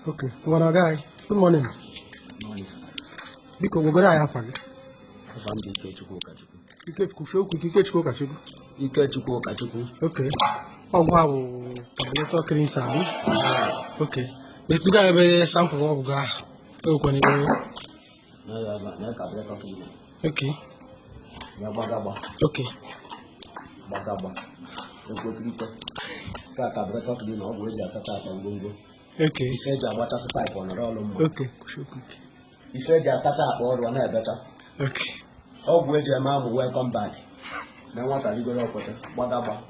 Okay, ngwana guy, good morning. Morning, sir. Biko gwagoro anyị afa gị. Afa m bụ Ikechukwu Ụkachukwu. Ikechukwu, shokwu Ikechukwu Ụkachukwu. Ikechukwu Ụkachukwu. Okay. Ọgwụ a bụ carburetor cleanser abi? Okay. Etuga ebe sample ọgwụ gị ahụ. Ewekwana iwe. Na ya ebe a, na carburetor cleaner. Okay. Ya gbagagba, Okay. gbagagba. Ekwekirikwe. Ka carburetor cleaner, ọgwụ eji asacha akpa ngwongwo. Okay. Ife eji agbachasị pipe ọ nọrọ ọlụ mma. Okay. Shokwu. Ife eji asacha akpa ọrụ ọ na-ebecha. Okay. Ọgwụ eji eme amụ welcome back. Na nwata rigoro ọkwete, gbagagba.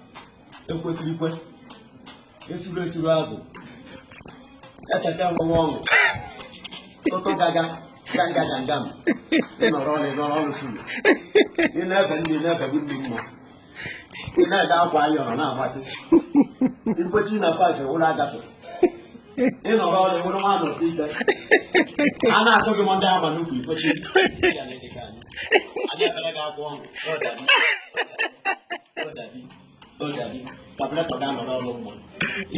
Ekwekirikwe. Esuru esuru azụ. Echeta nwenwe ọṅụ. Tụtụ gaga, ganga gangam. Ị nọrọ ọnụ, ị nọrọ ọnụ sulu. Ị na-ebe nri, ị na-ebegbu nri mma. Ị na-ede akwa ayọrọ na-agbatị. Ikwechi na five ụlọ agafe. Ị nọrọ ọnụ, ị bụrụ nwa nọsi ike. A na-akụ gị ndị ama n'ukwu ikwechi. Ya na ịdịka anyị. Anyị ebere gị akwa ọṅụ. Ọdabi. Ọdabi. Ọdabi. Carburetor ga-anọrọ ọnụ mma.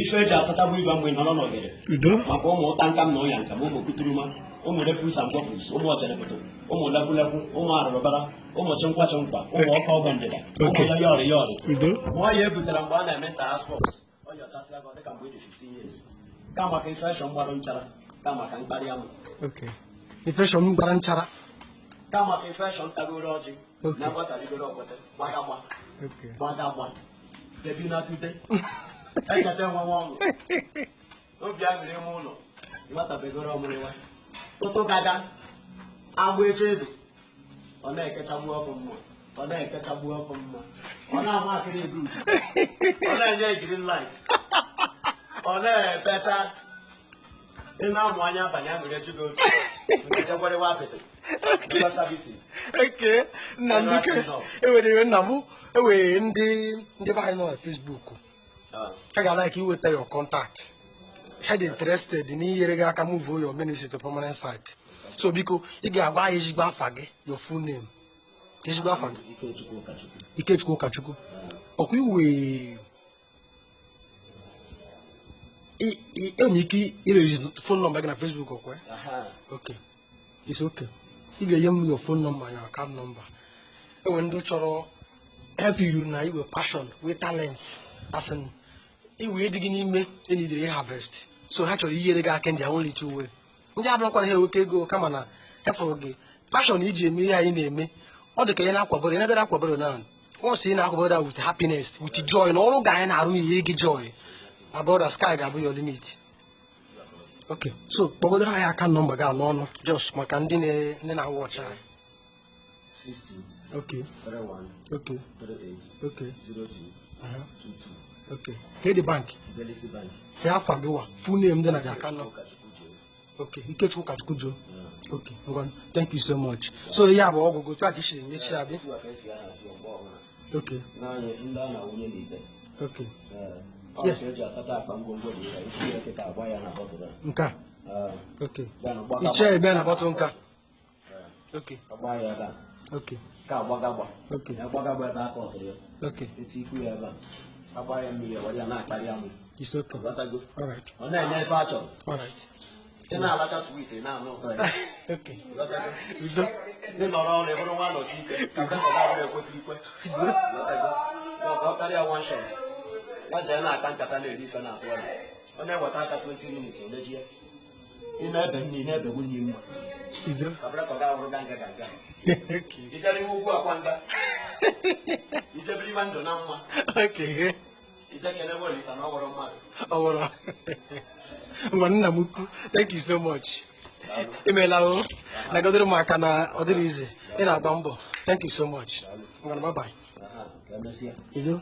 Ife eji asachagbu ibe mgbe ị nọrọ n'ogede. Udo. Maka ụmụ ụta nkam na ọya nkam, ụmụ kuturuma, ụmụ repus and bọbụls, ụmụ ọchịrịpụtụ, ụmụ lekwulekwu, ụmụ arụrụbara, ụmụ chinkwa chinkwa, ụmụ ọkọ ọgwụ ndịda, ụmụ yọrị yọrị. Udo. Ma ọya e butere mgbe a na-eme nta spọts, ọya ọchasịa gị ọ dịka mgbe ị dị 15 years. Ka maka infection gbara nchara, ka maka mkparị amụ. Okay. Infection gbara nchara. Ka maka infection tagoro ọjị. Okay. Na nwata rigoro ọkwete, gbagagba. Okay. Gbagagba, debi na tute, echeta enwewe ọṅụ, obi aṅụrị ime ụlọ, nwata begoro ọmụrịwa, tụtụ gaga, agbụ eche edo, ọ na-ekechagbu ọkụ mmụọ, ọ na-ekechagbu ọkụ mmụọ, ọ na-ama akịrị ebu, ọ na-enye green light, ọ na-ebecha. Ị na-amụ anya abanye aṅụrị eju gị otu nke jegwarịwa apịtị dịkwa services. Okay. Nna m biko, ewere iwe nna m, ewere ndị be anyị nọ na Facebook. Ha ga-like iweta your contact. Ha dị interested n'inyere gị aka move your ministry to permanent site. So biko, ị ga-agwa anyị ezigbo afa gị, your full name. Ezigbo afa gị. Ikechukwu Ụkachukwu. Ikechukwu Ụkachukwu. Ọkwa iwe enwere ike irezi phone number gị na Facebook ọkwa? Aha. Okay. It's okay. Ị ga-enye m your phone number and your account number. Enwere ndị chọrọ help you na iwe passion, with talent. As in, iwe dị gị n'ime enidiri harvest. So ha chọrọ inyere gị aka in their own little way. Ndị abụrụkwa ha enweta ego kama na hefụrụ gị passion iji eme ihe anyị na-eme. Ọ dị ka ihe na-akwaboro, ị na-agara akwaboro na once ị na-akwaboro with happiness, with joy, na ọrụ ga anyị na-arụ ihe gị joy. My brother, sky ga-abụ your limit. Okay, so kpọgodoro anyị aka nọmba gị n'ọnụ just maka ndị ndị na-awatch anyị. 62 Okay, 31 okay, 38 okay. 02 22. Okay. Ke the bank? Fidelity Bank. Ke afa gị wa? Full name dị na the account number. Ụkachukwu Joe. Okay, Ikechukwu Ụkachukwu Joe. Yeah. Okay, ngwa, thank you so much. So ihe a bụ ọgwụgwụ otu a ka isi emechi abi? Otu a ka esi ahazi ọgbọ ọbụla. Okay, Naanị ndị a na-awụnye n'ite. okay. Ee. Ọ Yes. ka eji asata akpa ngwongwo dị ya, isi ya kịta agba ya na bọtụlụ a. Nke a. Ee. Okay. Ya na gbagagba. Iche ebe na bọtụlụ nke a. Ee. Okay, Agba ya ebe a. okay, Ka agbagagba. okay, Ya gbagagba ebe aka ọtụrụ ya. okay. Eti ikwu ya ebe a. Agba ya mmiri, were ya na-akparị amụ. It's okay. Ghọtago? All right, Ọ na-enye ife a chọrọ. all right. Ị na-alacha sweet, ị na-anụ ụtọ ya. Okay. Ghọtago? Udo. Ị nọrọ ọrụ, ị bụrụ nwa nọsi ike. Ka nkata ga-abụrụ ekwekirikwe. Ghọtago? Ọzọ karịa one shot. Ya jee na-akpa nkata na-eri ife na-atụ ọrụ. Ọ na-eweta aka 20 minutes o mejie. Ị na-ebe nri, ị na-ebegbu nri mma. Udo. Carburetor ga-abụrụ ganga ganga. Okay. Ijere iwe ugwu akwa nga. Ijebiri iwe ndụ na mma. Okay. Ije kene Olisa na ọ gwọrọ mmadụ. Ọ wụrụ. Ngwa nna m ukwu, thank you so much. Imeela o. Nagodoro m aka na ọ dịrị izi. Ị na-agba mbọ. Thank you so much. Ngwa, bye bye. Aha, ka emesịa. Udo.